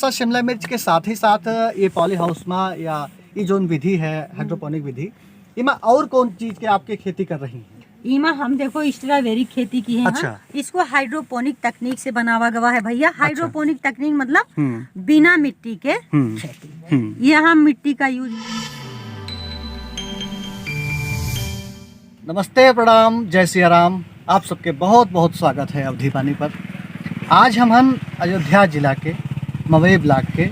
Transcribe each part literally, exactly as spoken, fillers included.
अच्छा, शिमला मिर्च के साथ ही साथ ये पॉली हाउस मा या ये जोन विधि है, हाइड्रोपोनिक विधि, इमा और कौन चीज के आपके खेती कर रही हैं? इमा हम देखो स्ट्रॉबेरी खेती की है। अच्छा। इसको हाइड्रोपोनिक तकनीक से बनावा गवा है भैया। अच्छा। हाइड्रोपोनिक तकनीक मतलब हम्म। बिना मिट्टी के हम्म। खेती। हम्म। यहाँ मिट्टी का यूज। नमस्ते, प्रणाम, जय सिया राम। आप सबके बहुत बहुत स्वागत है अवधी बानी पर। आज हम हन अयोध्या जिला के मवई ब्लॉक के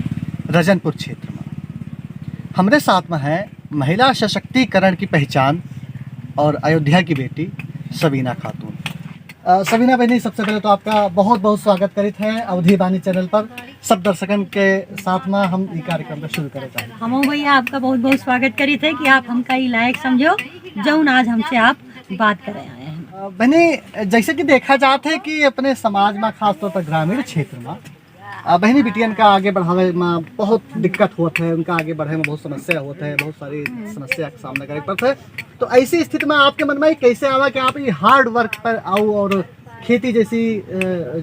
रजनपुर क्षेत्र मा। हमरे साथ मा है महिला सशक्तिकरण की पहचान और अयोध्या की बेटी सबीना खातून। अ, सबीना बहनी, सबसे पहले तो आपका बहुत बहुत स्वागत करित है अवधी बानी चैनल पर। सब दर्शकन के साथ मा हम ई कार्यक्रम का शुरू करे चाहत हैं। हमहू भैया आपका बहुत बहुत स्वागत करित है कि आप हमका ई लायक समझो, जौन आज हमसे आप बात करे आए हैं। अ, बहनी, जैसे कि देखा जात है कि अपने समाज मा, खासतौर पर ग्रामीण क्षेत्र मा, अ, बहनी बिटियन का आगे बढ़ावे मा बहुत दिक्कत होत है, उनका आगे बढ़े मा बहुत समस्या होत है, बहुत सारी समस्या का सामना करे पड़त है। तो ऐसी स्थिति मा आपके मन मा कैसे आवा कि आप ये हार्ड वर्क पर आओ और खेती जैसी, अ,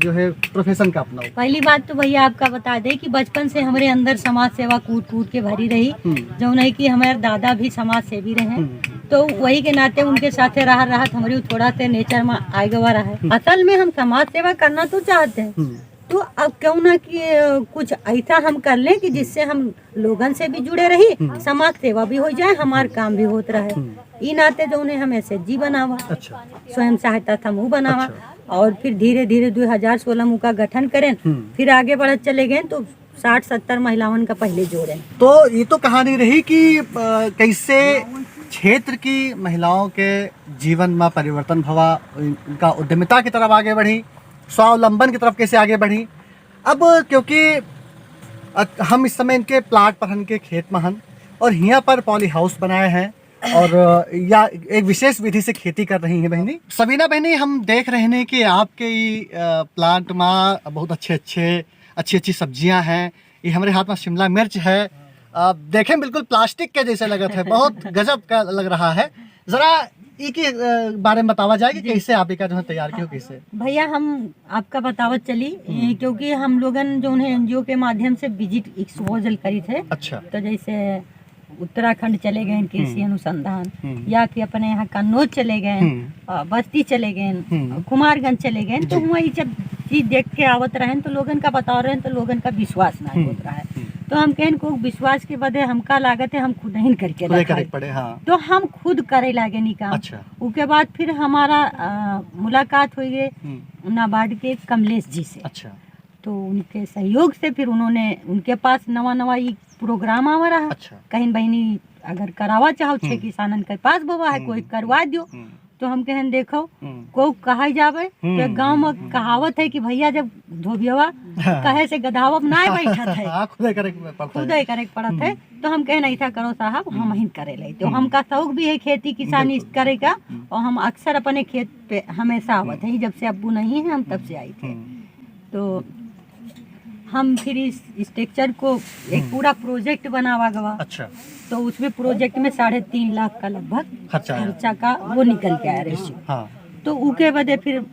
जो है, प्रोफेशन का अपनाओ? पहली बात तो भैया आपका बता दे कि बचपन से हमरे अंदर समाज सेवा कूट कूट के भरी रही, हम्म। जौन है कि हमारे दादा भी समाज सेवी रहे, हम्म। तो वही के नाते उनके साथे रह रहत हमरे थोड़ा से नेचर मा आए गवा रहा है। हम्म। असल में हम समाज सेवा करना तो चाहते हैं, हम्म। तो अब क्यों ना कि, अ, कुछ ऐसा हम कर लें कि जिससे हम लोगन से भी जुड़े रही, हम्म। समाज सेवा भी हो जाए, हमार काम भी होत रहे। हम्म। ई नाते जौन है हम एसएचजी बनावा, अच्छा। स्वयं सहायता समूह बनावा, अच्छा। और फिर धीरे धीरे दो हजार सोलह में उका गठन करें, हम्म। फिर आगे बढ़त चले गए तो साठ सत्तर महिलावन का पहले जोड़े। तो ये तो कहानी रही कि, अ, कैसे क्षेत्र की महिलाओं के जीवन मा परिवर्तन भवा, उनका उद्यमिता की तरफ आगे बढ़ी, स्वावलंबन की तरफ कैसे आगे बढ़ी। अब क्योंकि, अ, हम इस समय इनके प्लाट पर हन के खेत मा हन और हियाँ पर पॉली हाउस बनाए हैं और, अ, या एक विशेष विधि से खेती कर रही हैं बहनी। सबीना बहनी, हम देख रहे हैं कि आपके ई, अ, प्लाट मा बहुत अच्छे अच्छे, अच्छी अच्छी सब्जियां हैं। ये हमरे हाथ मा शिमला मिर्च है, अ, देखे में बिल्कुल प्लास्टिक के जैसे लगत है, बहुत गजब का लग रहा है। जरा इके, अ, बारे में बतावा जाए कि जी। कैसे आप इका जो है तैयार कियो, कैसे? भैया, हम आपका बतावत चली, हम्म। ए, क्योंकि हम लोगन जौन है एनजीओ के माध्यम से विजिट एक्सपोजल करी थे। अच्छा। तो जैसे उत्तराखंड चले गए कृषि हम्म। अनुसंधान, हम्म। या कि अपने यहाँ कन्नौज चले गए, हम्म। अ, बस्ती चले गए, हम्म। कुमारगंज चले गए, तो जी। हुआँ ई सब चीज देख के आवत रहेन, तो लोगन का बतावत रहेन, तो लोगन का विश्वास ना हम्म। होत रहा है। हम्म। तो हम कहेन को विश्वास के बदे हमका लागत है हम खुद ही करके खुद ही देखाई। करे के पड़े, हाँ। तो हम खुद करे लागे नी काम। अच्छा। उके बाद फिर हमारा, अ, मुलाकात हुई है हम्म। नाबार्ड के कमलेश जी से। अच्छा। तो उनके सहयोग से फिर उन्होंने, उनके पास नवा नवा ई प्रोग्राम आवा रहा। अच्छा। कहिन बहिनी अगर करावा चाहो छे हम्म। किसानन के पास बोवा है, हम्म, कोई हम्म, करवा दियो। हम्म। तो हम कहेन देखो, हम्म। को कहा जावे, हम्म, तो गाँव में हम्म, हम्म। कहावत है कि भैया जब धोबियवा हाँ। कहे से गधावा ना बैठत है। हाँ, खुदे करे के पड़ता है। खुदे करे के पड़त है। हम्म। तो हम कहेन ऐसा करो साहब, हम हम्म। ही करे ले। तो हम्म। हमका शौक भी है खेती किसानी बिल्कुल, करे का, बिल्कुल। हम्म। और हम अक्सर अपने खेत पे हमेशा आवत हम्म। है, जब से अब्बू नहीं है हम तब से आई थे। हम्म। तो हम फिर इस स्ट्रक्चर को एक हम्म। पूरा प्रोजेक्ट बनावा गवा। अच्छा। तो उसमें प्रोजेक्ट में साढ़े तीन लाख का लगभग खर्चा आया। खर्चा का वो निकल के आया रेशियो। हाँ। तो उके बदे फिर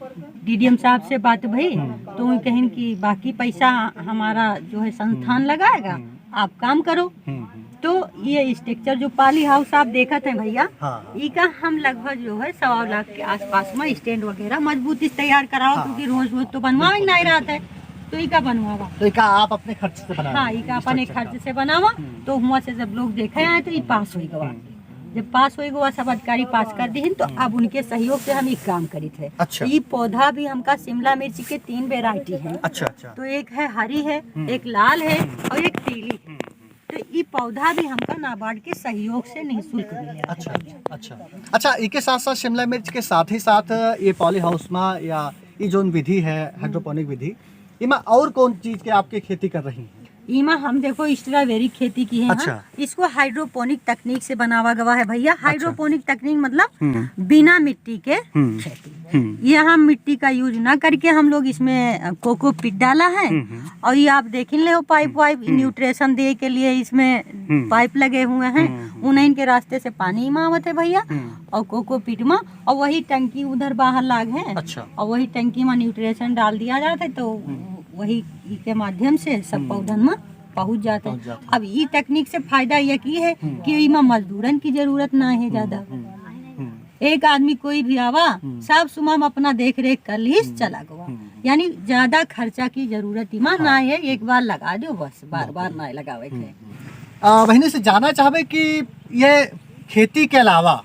डीडीएम साहब से बात भई, हम्म। तो वो कहिन कि बाकी पैसा हमारा जो है संस्थान हम्म। लगाएगा, हम्म। आप काम करो। हम्म, हम्म। तो ये स्ट्रक्चर जो पॉली हाउस आप देखत हैं भैया, हाँ, हाँ। इका हम लगभग जो है सवा लाख के आसपास में स्टैंड वगैरह मजबूती से तैयार कराओ, हाँ, क्योंकि हाँ, रोज रोज तो बनवावे बिल्कुल, नहीं रहत है, बिल्कुल। तो इका बनवावा। तो इका आप अपने खर्च से बनावा? हाँ, इका अपने स्ट्रक्चर का? खर्च से बनावा। हम्म। तो हुआँ से जब लोग देखे आए तो ये पास हो गवा। हम्म। जब पास हो गवा, सब अधिकारी पास कर दिहिन, तो हम्म। अब उनके सहयोग से हम एक काम करित है। अच्छा। ये पौधा भी हमका शिमला मिर्च के तीन वेराइटी है। अच्छा, अच्छा। तो एक है हरी है, हम्म। एक लाल है हम्म। और एक पीली है। हम्म। तो ई पौधा भी हमका नाबार्ड के सहयोग से निःशुल्क मिले। अच्छा, अच्छा। अच्छा, इके साथ साथ शिमला मिर्च के साथ ही साथ ये पॉली हाउस मा या ये जोन विधि है, हाइड्रोपोनिक विधि, इमा और कौन चीज के आपके खेती कर रही हैं? इमा हम देखो स्ट्रॉबेरी खेती की है। अच्छा। इसको हाइड्रोपोनिक तकनीक से बनावा गवा है भैया। अच्छा। हाइड्रोपोनिक तकनीक मतलब हम्म। बिना मिट्टी के हम्म। खेती। हम्म। यहाँ मिट्टी का यूज ना करके हम लोग इसमें, अ, कोकोपीट डाला है। हम्म, हम्म। और ये आप देख ही ले हो, पाइप हम्म, वाइप हम्म। न्यूट्रिशन दे के लिए इसमें हम्म। पाइप लगे हुए हैं। हम्म, हम्म। उन्हीं के रास्ते से पानी इमा आवत है भैया। हम्म। और कोकोपीट में, और वही टंकी उधर बाहर लाग है। अच्छा। और वही टंकी में न्यूट्रिशन डाल दिया जाता है, तो हम्म। वही के माध्यम से सब हम्म। पौधन में पहुँच जात है। पहुँच जात है। अब ई तकनीक से फायदा ये की है हम्म। कि इमा मजदूरन की जरूरत ना है ज्यादा। हम्म, हम्म, हम्म। एक आदमी कोई भी आवा, हम्म। सब सुमम अपना देख रेख कर लीस, हम्म। चला गवा। हम्म। यानी ज्यादा खर्चा की जरूरत इमा हाँ। ना है, एक बार लगा दो बस, बार बार ना लगावे के। हम्म। आ, बहिनी से जानना चाहबे कि ये खेती के अलावा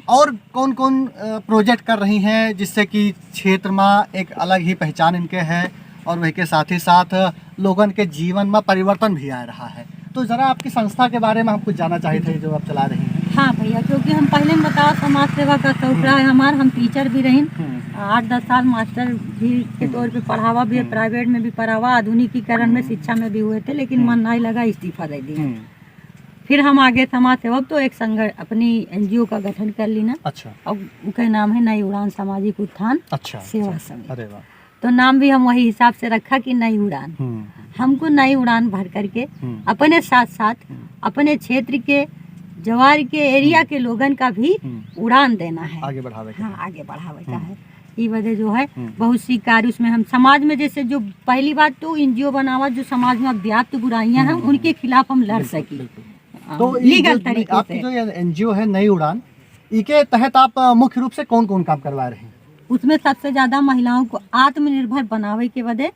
और कौन-कौन, अ, प्रोजेक्ट कर रही हैं, जिससे कि क्षेत्र मा एक अलग ही पहचान इनके है और वही के साथ ही साथ लोगन के जीवन मा परिवर्तन भी आ रहा है। तो जरा आपकी संस्था के बारे में हम कुछ जानना चाहते हैं, जो आप चला रही हैं। हाँ भैया, क्योंकि हम पहले में बतावा, समाज सेवा का शौक हम्म। रहा है हमार, हम टीचर भी रही, हम्म। आठ दस साल मास्टर भी के हम्म। तौर पे पढ़ावा भी, हम्म। प्राइवेट में भी पढ़ावा, आधुनिकीकरण में हम्म। शिक्षा में भी हुए थे, लेकिन हम्म। मन नहीं लगा, इस्तीफा दे दिया। हम्म। फिर हम आगे समाज सेवक तो एक संगठ, अपनी एनजीओ का गठन कर ली ना। अच्छा। और उके नाम है नई उड़ान सामाजिक उत्थान अच्छा, सेवा अच्छा। समिति। अरे वाह। तो नाम भी हम वही हिसाब से रखा कि नई उड़ान। हम्म। हमको नई उड़ान भर करके हम्म। अपने साथ साथ हम्म। अपने क्षेत्र के जवार के एरिया हम्म। के लोगन का भी हम्म। उड़ान देना है। आगे बढ़ावे का हाँ, है। आगे बढ़ावे का हम्म। है। ई वजह जो है हम्म। बहुत सी कार्य उसमें हम समाज में जैसे जो पहली बात तो एनजीओ बनावा जो समाज में व्याप्त बुराइयां हैं हम्म। उनके खिलाफ हम लड़ बिल्कुल, सकी। बिल्कुल। हाँ, तो ई लीगल जो तरीके आपकी से। जो ये एनजीओ है नई उड़ान, इके तहत आप, अ, मुख्य रूप से कौन-कौन काम करवा रहे हैं? उसमें सबसे ज्यादा महिलाओं को आत्मनिर्भर बनावे के बदे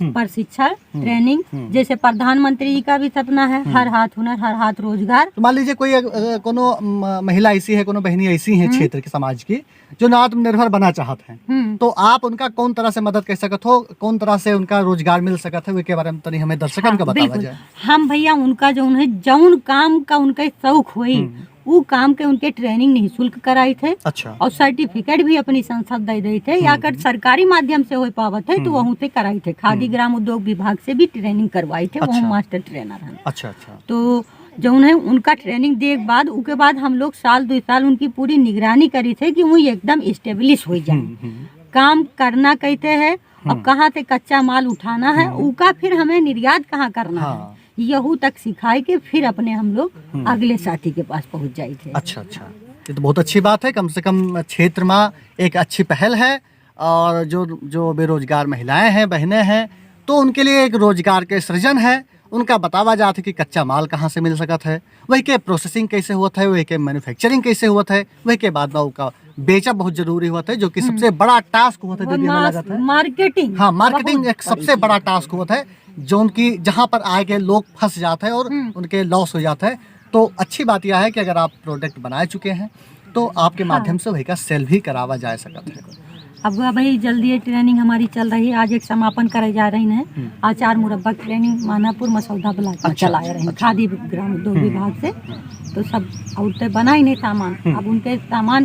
हम्म। प्रशिक्षण, हम्म। ट्रेनिंग, हम्म। जैसे प्रधानमंत्री जी का भी सपना है, हम्म। हर हाथ हुनर, हर हाथ रोजगार। तो मान लीजिए कोई, अ, कोनो, म-, महिला ऐसी है, कोनो बहनी ऐसी है हम्म। क्षेत्र के समाज की, जो ना आत्मनिर्भर बना चाहत हैं, हम्म। तो आप उनका कौन तरह से मदद कर सकत हो, कौन तरह से उनका रोजगार मिल सकत है, ओके बारे में तनी हमें दर्शकन हाँ, का बतावा बिल्कुल। जाए। हम भैया उनका जौन है, जौन काम का उनका शौक होई, हम्म। उ काम के उनके ट्रेनिंग निःशुल्क कराई थे अच्छा। और सर्टिफिकेट भी अपनी संस्था दे देई थे, या हम्म। अगर सरकारी माध्यम से हो पावत है, तो हम्म। वहू से कराई थे। खादी अच्छा। ग्राम उद्योग विभाग से भी ट्रेनिंग करवाई थे, वहू अच्छा। मास्टर ट्रेनर हैं। अच्छा, अच्छा। तो जौन है उनका ट्रेनिंग दे के बाद, उके बाद हम लोग साल दो साल उनकी पूरी निगरानी करी थे कि वो एकदम एस्टेब्लिश हो जाए। हम्म, हम्म। काम करना कहते हैं और हम्म। कहाँ से कच्चा माल उठाना है, हम्म। उका फिर हमें निर्यात कहाँ करना है, हाँ। यहू तक सिखाए के फिर अपने हम लोग हम्म। अगले साथी के पास पहुँच जाए थे। अच्छा, अच्छा, ये तो बहुत अच्छी बात है। कम से कम क्षेत्र में एक अच्छी पहल है और जो, जो बेरोजगार महिलाएं हैं, बहनें हैं, तो उनके लिए एक रोजगार के सृजन है। उनका बतावा जात है कि कच्चा माल कहाँ से मिल सकत है, वही के प्रोसेसिंग कैसे होत है, वही के मैन्युफैक्चरिंग कैसे होत है, वही के बाद में ओका बेचब बहुत जरूरी होत है, जो कि हम्म। सबसे बड़ा टास्क होत है वो दीदी, हमें मास-, लागत है। मार्केटिंग हाँ, मार्केटिंग बहुत एक बड़ी सबसे चीज बड़ा है। टास्क होत है, जो उनकी, जहाँ पर आए के लोग फंस जाते हैं और हम्म। उनके लॉस हो जाता है। तो अच्छी बात यह है कि अगर आप प्रोडक्ट बना चुके हैं, तो आपके हाँ। माध्यम से वही का सेल भी करावा जा सकत है। अब अभी जल्दी ये ट्रेनिंग हमारी चल रही है, आज एक समापन करे जा रही है। हम्म। अचार मुरब्बा ट्रेनिंग मानापुर मसौदा ब्लॉक में अच्छा, चलाए अच्छा, रही, अच्छा। खादी ग्राम उद्योग हम्म। विभाग से। हम्म। तो सब औरतें बनाई नहीं सामान, हम्म। अब उनके सामान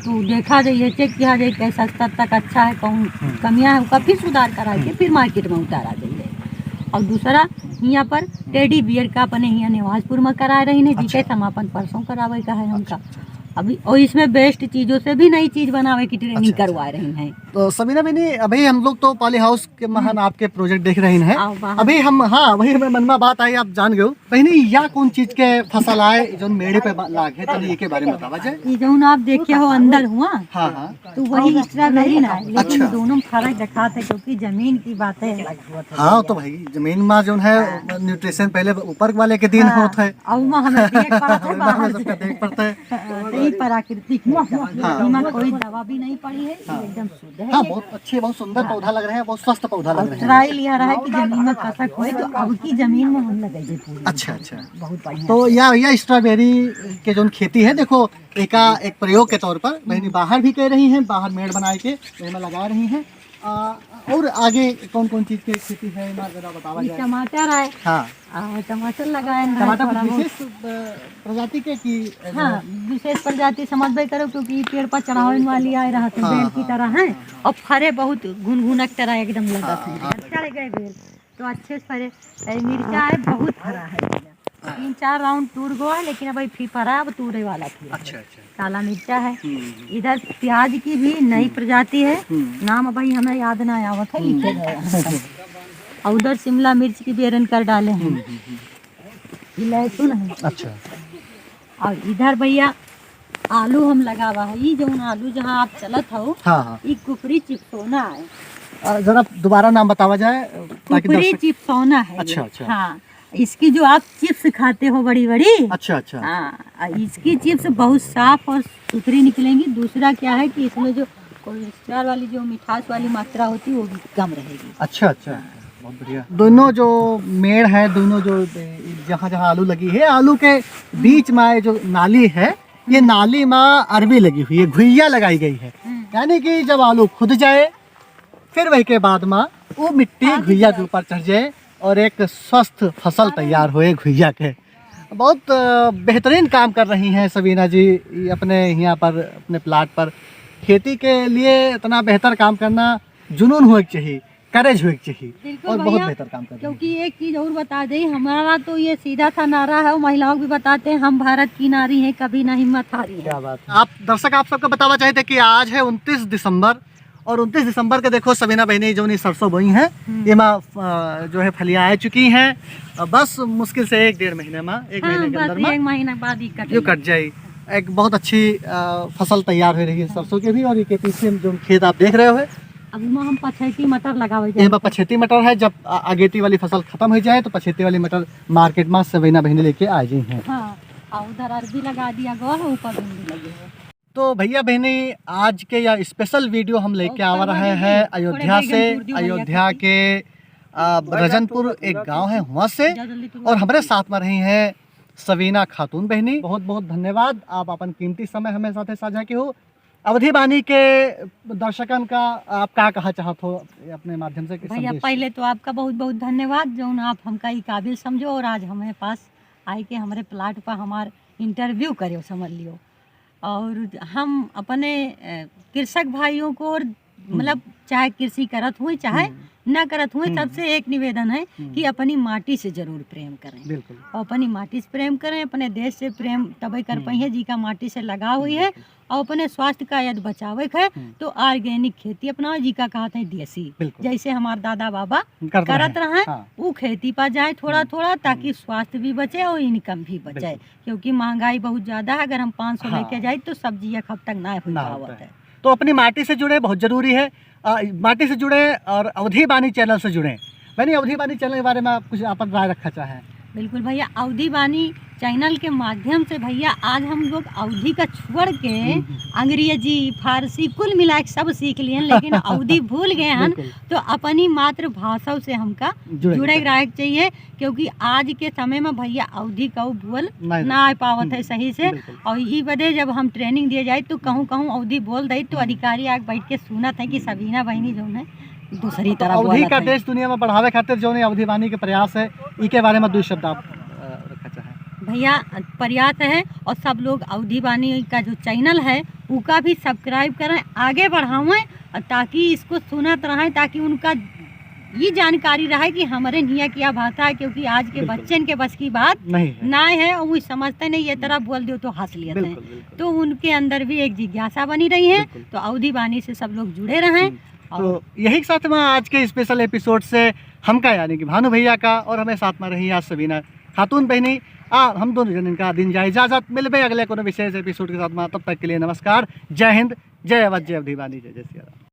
तो देखा जाइए, चेक किया जाए कैसा स्तर तक अच्छा है, कौन हम्म। कमियां है, उसका फिर सुधार करा के हम्म। फिर मार्केट में उतारा जाइए। और दूसरा यहाँ पर टेडी बियर का अपने यहाँ नेवाजपुर में करा रही है, अच्छा। जिके समापन परसों करावे का है हमका। अच्छा, अच्छा। अभी और इसमें बेस्ट चीजों से भी नई चीज बनावे की ट्रेनिंग अच्छा, अच्छा। करवा रही हैं। तो सबीना बहनी, अभी हम लोग तो पॉली हाउस के महान हम्म। आपके प्रोजेक्ट देख रही हैं। आओ बाहर। अभी हम, हाँ, वही हमें मन में बात आई, आप जान गए हो। बहनी, या कौन चीज के फसल आए, जौन मेड़े पे बा-, लाग है, तनी एके बारे में बतावा जाए। ये जौन आप देखे हो अंदर हुआ, हाँ, हाँ। तो वही स्ट्रॉबेरी ना है, लेकिन अच्छा। दोनों में फर्क दिखाते, क्योंकि जमीन की बातें अलग होत है। हाँ, तो भाई, जमीन में जौन है, हाँ। न्यूट्रिशन पहले ऊपर वाले के दिन हाँ। होत है। अब में हमें देख पड़त है, हमें बाहर सबका से। देख पड़ता है। हाँ, तो ये प्राकृतिक है। हाँ। इमा कोई दवा भी नहीं पड़ी है, हाँ। एकदम शुद्ध है हाँ, ये। बहुत अच्छे, बहुत सुंदर हाँ। पौधा लग रहे हैं, बहुत स्वस्थ पौधा लग और रहे हैं। ट्रायल यह रहा है कि जमीन में कसक होए, तो अब की जमीन में हम लगाइए पूरी। अच्छा, अच्छा। बहुत बढ़िया। तो या, या स्ट्रॉबेरी के जौन खेती है, देखो, एका एक प्रयोग के तौर पर बहनी बाहर भी कह रही हैं, बाहर मेड़ बनाए के एमा लगा रही हैं। आ, और आगे कौन कौन चीज के खेती है, एमा जरा बतावा ये जाए। टमाटर है। हाँ। आ, टमाटर लगाए हैं, टमाटर थोड़ा कुछ बहुत। विशेष, अ, प्रजाति के की, अ, हाँ, विशेष प्रजाति समझबे करो, क्योंकि ये पेड़ पर चढ़ावे वाली आए रहा तो हाँ, बेल की हाँ, तरह हाँ, है। हाँ, हाँ। और फरे बहुत घुनघुनक तरह एकदम लगत हाँ, है। हाँ, चढ़ गए बेल। तो अच्छे से फरे। ए, मिर्चा है, बहुत फरा है भैया। हाँ। तीन चार राउंड टूर गो है, लेकिन अब फिर फरा, अब तूरे वाला फिर है। अच्छा, अच्छा। काला मिर्चा है। हम्म, हम्म। इधर प्याज की भी नई हम्म। प्रजाति है। हम्म। नाम अभी हमें याद ना आवत है, हम्म। लिखे गए हैं। और उधर शिमला मिर्च की बेरन कर डाले हैं। हम्म, हम्म, हम्म। ये लहसुन है। अच्छा। और इधर भैया आलू हम लगावा है, ई जौन आलू जहाँ आप चलत हो, हाँ, हाँ। ई कुफरी चिप्सोना है। अ, जरा दोबारा नाम बतावा जाए, अ, ताकि कुकरी दर्शक चिप्सौना है ये। अच्छा, अच्छा। हाँ, इसकी जो आप चिप्स खाते हो बड़ी बड़ी, अच्छा, अच्छा। हाँ, अ, इसकी चिप्स बहुत साफ और सुथरी निकलेंगी। दूसरा क्या है कि इसमें जो कोलेस्ट्रॉल वाली, जो मिठास वाली मात्रा होती है, वो भी कम रहेगी। अच्छा, अच्छा, हाँ। अच्छा, बहुत बढ़िया। दोनों जो मेड़ है, दोनों जो, ए, जहाँ जहाँ आलू लगी है, आलू के बीच में ये जो नाली है, ये हम्म। नाली में अरबी लगी हुई है, घुइया लगाई गई है। हम्म। यानी कि जब आलू खुद जाए, फिर वही के बाद में वो मिट्टी खाद घुइया के ऊपर चढ़ जाए और एक स्वस्थ फसल हाँ। तैयार होए घुइया के। बहुत, अ, बेहतरीन काम कर रही हैं सबीना जी, ये अपने यहाँ पर, अपने प्लाट पर खेती के लिए इतना बेहतर काम करना जुनून होए के चाहिए, करेज होए के चाहिए बिल्कुल और बहुत भैया, बेहतर काम कर रही हैं। क्योंकि एक चीज और बता दें, हमारा तो ये सीधा सा नारा है, महिलाओं को भी बताते हैं, हम भारत की नारी हैं, कभी ना हिम्मत हारी हैं। क्या बात है। आप दर्शक, आप सबको बतावा चाहते हैं कि आज है उनतीस दिसंबर और उनतीस दिसंबर के देखो सबीना बहिनी जौन ई सरसों बोई हैं, हम्म। एमा, अ, जो है फलियाँ आ चुकी हैं। अ, बस मुश्किल से एक डेढ़ महीने में, एक हाँ, महीने के बस अंदर में एक महीना बाद ही कट यो जाए। कट जाए। एक बहुत अच्छी, अ, फसल तैयार हो रही है सरसों के भी। और ये के पीछे में जो खेत आप देख रहे हो, अब इमा हम पछेती मटर लगावे जाए। एमा पछेती मटर है, जब अ-, अगेती वाली फसल खत्म हो जाए तो पछेती वाली मटर मार्केट में सबीना बहिनी लेके आ गई हैं। हाँ, और उधर अरबी लगा दिया गया है, ऊपर भिंडी लगी है। तो भैया बहिनी, आज के यह स्पेशल वीडियो हम लेके आवा रहे हैं अयोध्या से, अयोध्या के, आ, रजनपुर एक गांव है, वहाँ से। और हमारे साथ में रही हैं सबीना खातून बहिनी। बहुत बहुत धन्यवाद, आप अपन कीमती समय हमें साथे साझा किहो। अवधी बानी के दर्शकन का आप का कहा चाहत हो अपने माध्यम से, कि भैया, संदेश? पहले तो आपका बहुत बहुत धन्यवाद, जौन आप हमका ई काबिल समझो और आज हमारे पास आए के हमारे प्लाट पर हमार इंटरव्यू करो, समझ लियो। और हम अपने, अ, कृषक भाइयों को और, हम्म। मतलब, चाहे कृषि करत हुए, चाहे हम्म। ना करत हुए, हम्म। सबसे एक निवेदन है हम्म। कि अपनी माटी से जरूर प्रेम करें। बिल्कुल। और अपनी माटी से प्रेम करें, अपने देश से प्रेम तबे कर हम्म। पाई है, जी का माटी से लगाव हुई है। बिल्कुल। और अपने स्वास्थ्य का यदि बचावे के है, हम्म। तो ऑर्गेनिक खेती अपनाओ, जी का कहत है देसी। बिल्कुल। जैसे हमार दादा बाबा करत करत रहे। रहे, हाँ। ऊ खेती पर जाए थोड़ा हम्म। थोड़ा, ताकि हम्म। स्वास्थ्य भी बचे और इनकम भी बचे। बिल्कुल। क्योंकि महंगाई बहुत ज्यादा है, अगर हम पाँच सौ हाँ। लेके जाए तो सब्जी एक हफ्ता ना हो ना पावत होता है। है। तो अपनी माटी से जुड़े बहुत जरूरी है। आ, माटी से जुड़े और अवधी बानी चैनल से जुड़े। बहनी, अवधी बानी चैनल के बारे में आप कुछ अपन राय रखा चाहें? बिल्कुल भैया, अवधी बानी चैनल के माध्यम से भैया आज हम लोग अवधी का छोड़ के हम्म, हम्म। अंग्रेजी, फारसी कुल मिला के सब सीख लिए, लेकिन अवधी भूल गए हैं। बिल्कुल। तो अपनी मातृभाषा से हमका जुड़े जुड़े के रहे के चाहिए। क्योंकि आज के समय में भैया अवधी का बोल नहीं ना आ पावत है हम्म, सही से। बिल्कुल। और ई बदे जब हम ट्रेनिंग दिए जाए तो कहूँ कहूँ अवधी बोल दे तो हम्म। अधिकारी आके बैठ के सुनत है कि हम्म। सबीना बहिनी जौन है दूसरी तो तरह अवधी बोलत का है। देश दुनिया में बढ़ावे खातिर जौन ये अवधी बानी के प्रयास है, ई के बारे में दो शब्द आप, अ, रखा चाहें? भैया, प्रयास है और सब लोग अवधी बानी का जो चैनल है उका भी सब्सक्राइब करें, आगे बढ़ावें, ताकि इसको सुनत रहें, ताकि उनका ये जानकारी रहे कि हमरे हियाँ क्या भाषा है, क्योंकि आज के बिल्कुल। बच्चन के बस की बात नहीं है। ना है और वो समझते नहीं, ये तरह बोल दो तो हंस लेते हैं। बिल्कुल, बिल्कुल। तो उनके अंदर भी एक जिज्ञासा बनी रही है। बिल्कुल। तो अवधी बानी से सब लोग जुड़े रहें। हम्म। और तो यही के साथ में आज के स्पेशल एपिसोड से हमका यानी कि भानु भैया का और हमें साथ में रही आज सबीना खातून बहनी, आ हम दोनों जन इनका दिन जाए इजाजत। मिलबे अगले कोनो विशेष एपिसोड के साथ में, तब तक के लिए नमस्कार, जय हिंद, जय अवध, जय अवधी बानी, जय जय सिया राम।